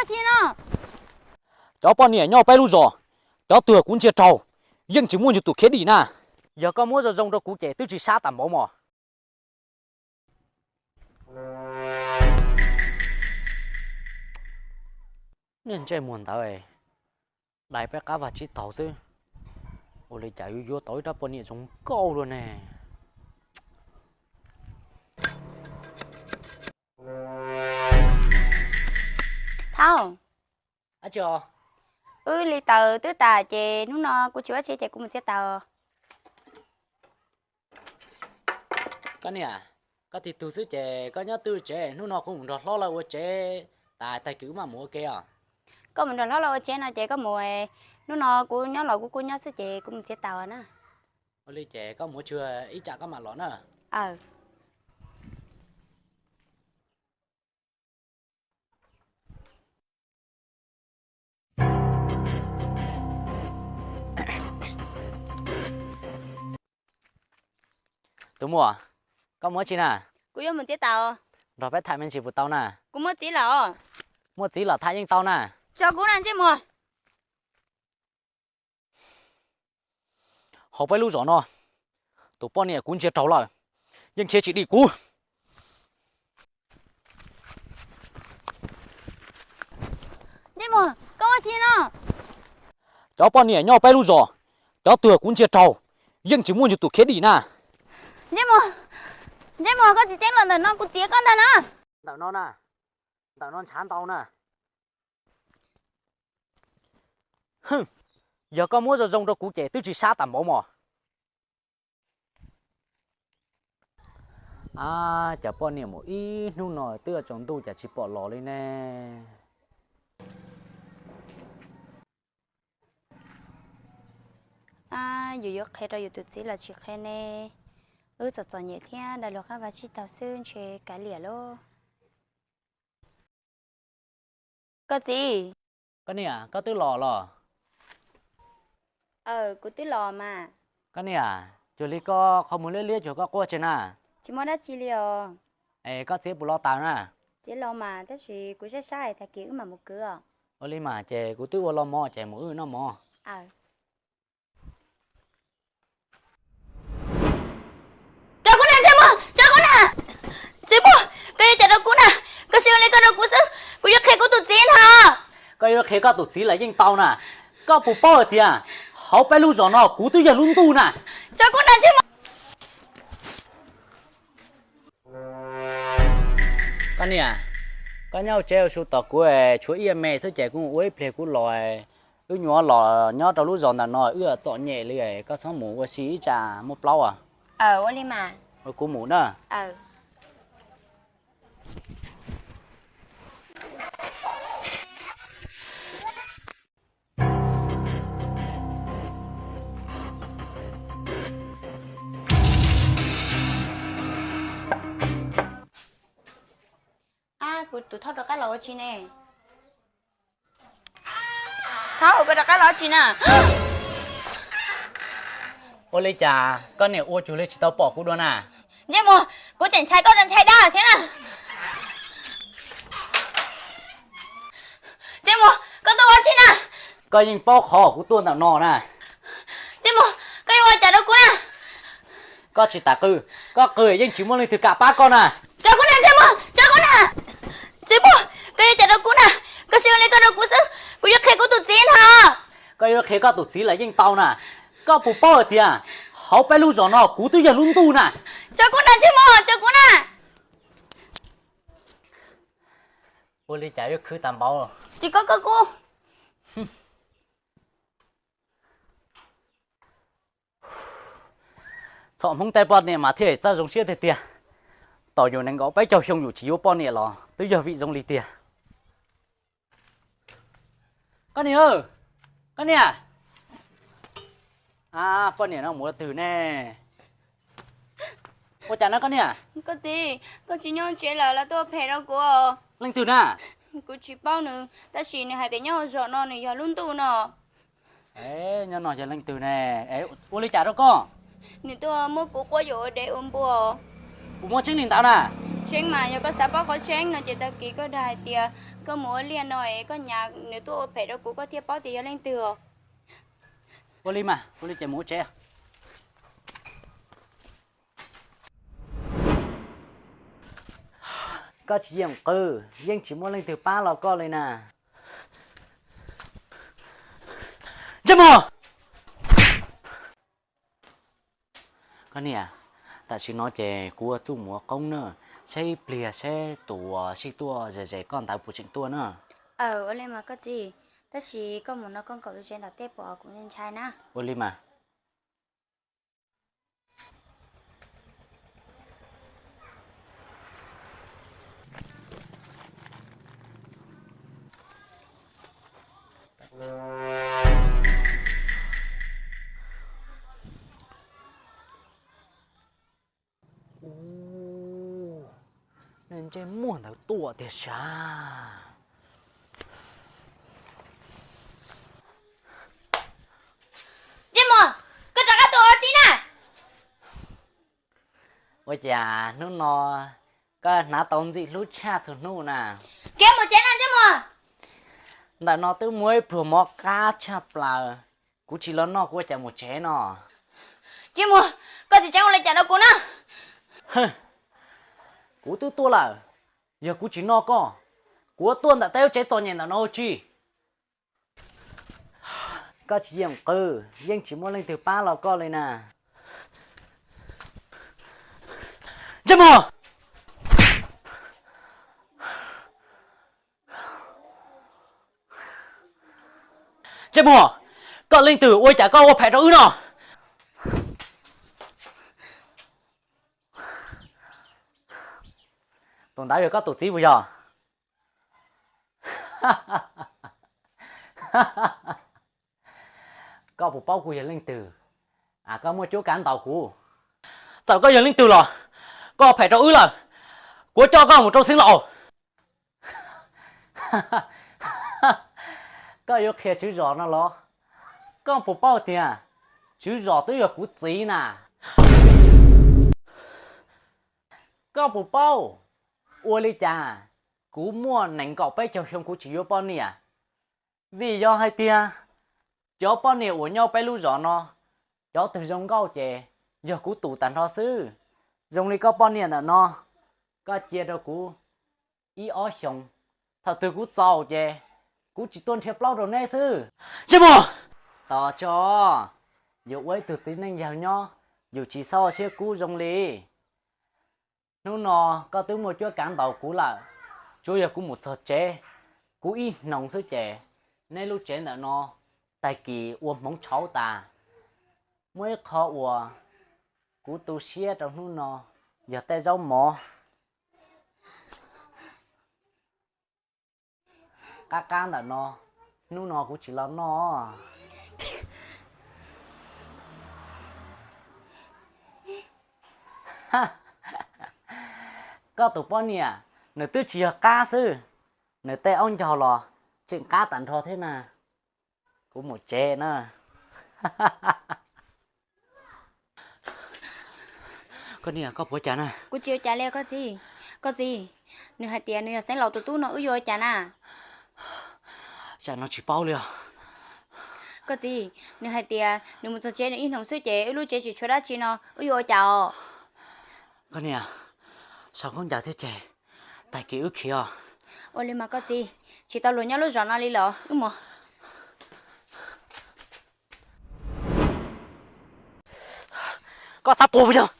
Tsis no, cov poj niam nyob peb lub zos, cov twg kuv ntsia raug, yeej tsis muaj yus tus khiav dim na. Yog koj muab zoo zoo rau kuv ces twb tsis sab tas npaum mos. Niag ntsej muag ntawd, dai peb qab vaj tsib taug xwb, ua li cas yuav yuav tau ib rab poj niam zoo nkauj luaj ne? Thaub, wb li tawm twb tas ces hnub no kuv tsis ua tsi ces kuv mus txiav taws. Koj niam, koj tig tug xwb ces koj nyob twj tsev, hnub no kuv mus nrog hlob lawv ua tsev tas tag kis wb mam mus ua ke os. Koj mus nrog hlob lawv ua tsev no ces koj mus, hnub no kuv nyob los kuv kuj nyob xwb ces kuv mus txiav taws na. Ua li ces koj mus ua tsuag ib tsam koj mam los na. Tus muam, koj mus ua tsi na? Kuv yuav mus txiav taws. Nrog peb tham me ntsis puas tau na? Kuv muaj txiv lawm. Muaj txiv los tham yeej tau na. Tso kuv na ntsej muag. Hauv peb lub zos no, tus poj niam kuv ntsia raug lawm, yeej khiav tsis dim kuv. Ntsej muag, koj ua tsi no? Cov poj niam nyob peb lub zos, cov twg kuv ntsia raug, yeej tsis muaj yus tus khiav dim na. Ntsej muag, ntsej muag, koj tsis tseeb los ntawm no kuv txiav koj ntag na. Ntawm no na, ntawm no ntshav ntau na. Yog koj muab zoo zoo rau kuv ces twb tsis sab tas npaum mos. Ab, cas poj niam mus ib hnub no twb yuav tsaus ntuj cas tsis pom los li ne? Yus yuav qhia rau yus tus txiv los tsis qhia ne? Wb txom txom nyem thiab, dai luag qab vaj tsib taug xwb ntshe kav liam lauj. Koj txiv. Koj niam, koj twb los los? Kuv twb los mas. Koj niam, cuag li koj qhov muag liab liab cuag koj quaj tsi na? Tsis muaj dab tsi li os. Es koj txiav puas los taws na? Txiav los mas, tab sis kuv saib saib tag kis wb mam mus kwv os. Ua li mas ces kuv twb ua los mov ces mus wb noj mov. Tso kuv na Ntsej Muag, tso kuv na. Ntsej Muag, koj yuav cas rau kuv na? Koj sim ua li koj rau kuv xwb, kuv yuav qhia kuv tus txiv ntag. Koj yuav qhia koj tus txiv lawm yeej tau na. Koj puas paub hais tias hauv peb lub zos no kuv twb yog lub ntuj na. Tso kuv na Ntsej Muag. Koj niam, koj nyob hauv tsev ua su tos kuv, tshuav ib me xwb ces kuv mus ua ib pliag kuv los. Wb nyuam los nyob rau lub zos ntawm no wb txom nyem li, koj txhob mus ua si ib tsam muaj plaub. Ua li mas. Kuv mus na. Ab, kuv tus thauj rov qab los ua tsi ne? Thauj, koj rov qab los ua tsi na? Ua li cas koj niam ua cuag li tsis tau pom kuv dua na? Ntsej Muag, kuv tseem ntshai koj ntshai dab thiab na. Ntsej Muag, koj tuaj ua tsi na? Koj yeej paub qhov kuv tuaj ntawm no na. Ntsej Muag, koj yuav ua cas rau kuv na? Koj tsis tas qw, koj qw yeej tsis muaj leej twg kam pab koj na. Tso kuv na Ntsej Muag, tso kuv na. Ntsej Muag, koj yuav ua cas rau kuv na? Koj sim ua li koj rau kuv xwb, kuv yuav qhia kuv tus txiv ntag. Koj yuav qhia koj tus txiv lawm yeej tau na. Koj puas paub hais tias hauv peb lub zos no kuv twb yog lub ntuj na. Tso kuv na Ntsej Muag, tso kuv na. Ua li cas yuav khwv tas npaum. Tsis koj koj kuv. Txhom Hmoob tej poj niam mas thiaj txawj zoo siab tiag tiag. Tau yus nees nkaum peb caug xyoo yus tsis yuav poj niam los twb yog vim zoo li tiag. Koj niam, koj niam. Poj niam no mus ua twg ne? Ua cas no koj niam? Koj txiv, koj tsis nyob tsev lawm los tuaj phem rau kuv. Leej twg na? Kuv tsis paub nws, tab sis nws hais tias nyob hauv zos no nws yog lub ntuj no. Nyob no yog leej twg ne? Ua li cas rau koj? Nws tuaj muab kuv quab yuam ua dev ua npua. Puas muaj tseeb li ntawd na? Tseeb mas yog koj xav paub qhov tseeb no ces tag kis koj dag hais tias koj mus ua liaj no es koj nyas nws tuaj ua phem rau kuv, koj thiaj paub tias yog leej twg. Ua li mas, ua li ces mus ua tsev. Koj tsis yeem qw, yeej tsis muaj leej twg pab los koj li na. Ntsej muag! Koj niam, tam sim no ces kuv ua txuj mus ua qoob na, saib ib pliag saib tus uas sib tuaj ze ze koj ntawd puas tseem tuaj na. Aw, ua li mas koj txiv, tab sis koj mus no koj nkaum tsev ntawm tej pom kuv ntshai na. Ua li mas. Ntsej muag ntawd tuaj tiag sav. Ntsej muag, koj rov qab tuaj ua dab tsi na? Ua cas hnub no koj hnav tau ntxim hlub tshaj txhua hnub na? Kev mus tsev no ntsej muag. Ntawm no twb muaj ib pluag mov qab tshaj plaws, kuv tsis los noj kuv ua cas mus tsev no? Ntsej muag, koj tsis tseem ua li cas rau kuv na. Kuv twb tuaj lawm, yog kuv tsis noj koj, kuv yuav tuaj ntawm tej lub tsev txom nyem ntawm no ua tsi? Koj tsis yeem qw, yeej tsis muaj leej twg pab los koj li na. Ntsej muag! Ntsej muag, koj leej twg ua cas koj ua phem rau wb no? Tus ntawd yog koj tus txiv puas yog? Koj puas paub kuv yog leej twg? Koj muaj cuab kav ntaus kuv. Txawm koj yog leej twg los, koj ua phem rau wb lawm, kuv yuav coj koj mus rau xeev laus. Koj yuav qhia tswv zos no los? Koj puas paub tias tswv zos twb yog kuv txiv na? Koj puas paub ua li cas kuv muaj nees nkaum peb caug xyoo kuv tsis yuav poj niam? Vim yog hais tias cov poj niam uas nyob peb lub zos no, cov twg zoo nkauj ces yog kuv tus tag nrho xwb. Zoo li koj poj niam ntawm no, koj cia rau kuv ib ob xyoos, thaum twg kuv txaus ces kuv tsis tuaj nrhiav plaub rau neb xwb. Ntsej muag! Tos tso, yus ua ib tug txiv neej yawg nyob, yus tsis txhob ua siab kub zoo li. Hnub no koj twb muaj cuab kav ntaus kuv lawm, tsuav yog kuv mus txog tsev, kuv ib hnoos xwb ces neb lub tsev ntawm no tag kis ua hmoov tshauv tas. Muaj ib qho uas kuv tu siab rau hnub no yog tej zaub mov qab qab ntawm no, hnub no kuv tsis los noj. Koj tus poj niam, nws twb tsis yog qab xwb, nws tej aub ncaug los tseem qab tag nrho thiab na. Kuv mus tsev na. Koj niam, koj puas ua cas na? Kuv tsis ua cas li koj txiv. Koj txiv, nws hais tias nws yog xeev laus tus tub no, wb yuav ua cas na? Tsam no tsis paub li os. Koj txiv, nws hais tias nws mus txog tsev nws ib hnoos xwb ces wb lub tsev tsis tshuav dab tsi no, wb yuav ua cas os? Koj niam, sau khaub ncaws thiab ces tag kis wb khiav os. Ua li mas koj txiv, tsis tau luag nyob lub zos no li lawm, wb mus. Koj xav tuag puas yog?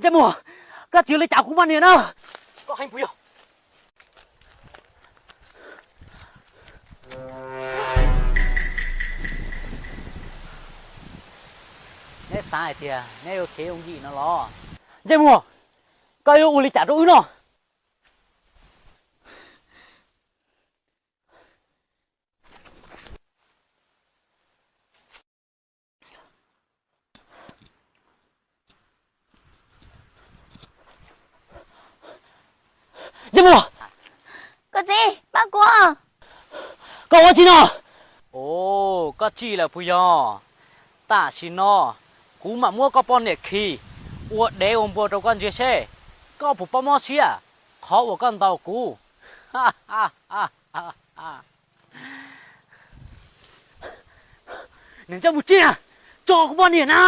Ntsej muag, koj tsis ua li cas kuv poj niam na. Koj heev puas yog? Neb xav hais tias neb yuav khiav yooj yim no los? Ntsej muag, koj yuav ua li cas rau wb no? Ntsej muag! Koj txiv, pab kuv! Koj ua tsi no? Ov, koj tsij lawm puas yog? Tam sim no Kuv mam muab koj poj niam khi ua dev ua npua rau koj ntsia seb koj puas paub mob siab qhov uas koj ntaus kuv. Niam Ntsej Muag, tso kuv poj niam na!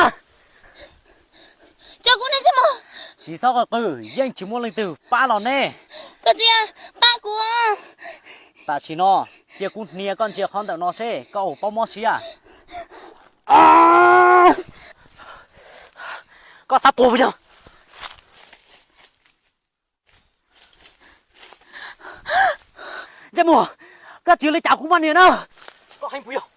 Tso kuv, Niam Ntsej Muag! Tsis txhob qw qw, yeej tsis muaj leej twg pab los ne. Koj txiv, pab kuv. Tam sim no cia kuv hnia koj ntsia qhov ntawm no seb koj puas paub mob siab. Koj xav tuag puas yog? Ntsej Muag, koj tsis li cas kuv poj niam na. Koj heev puas yog?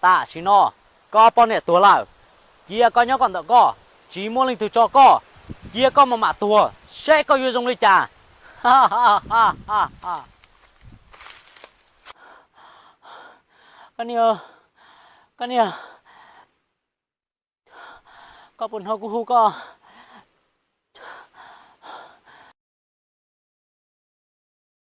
Tam sim no koj poj niam tuag lawm, cia koj nyob koj ntawm koj, tsis muaj leej twg tso koj, cia koj maj mam tuag seb koj yuav zoo li cas. Koj niam, koj niam, koj puas hnov kuv hu koj?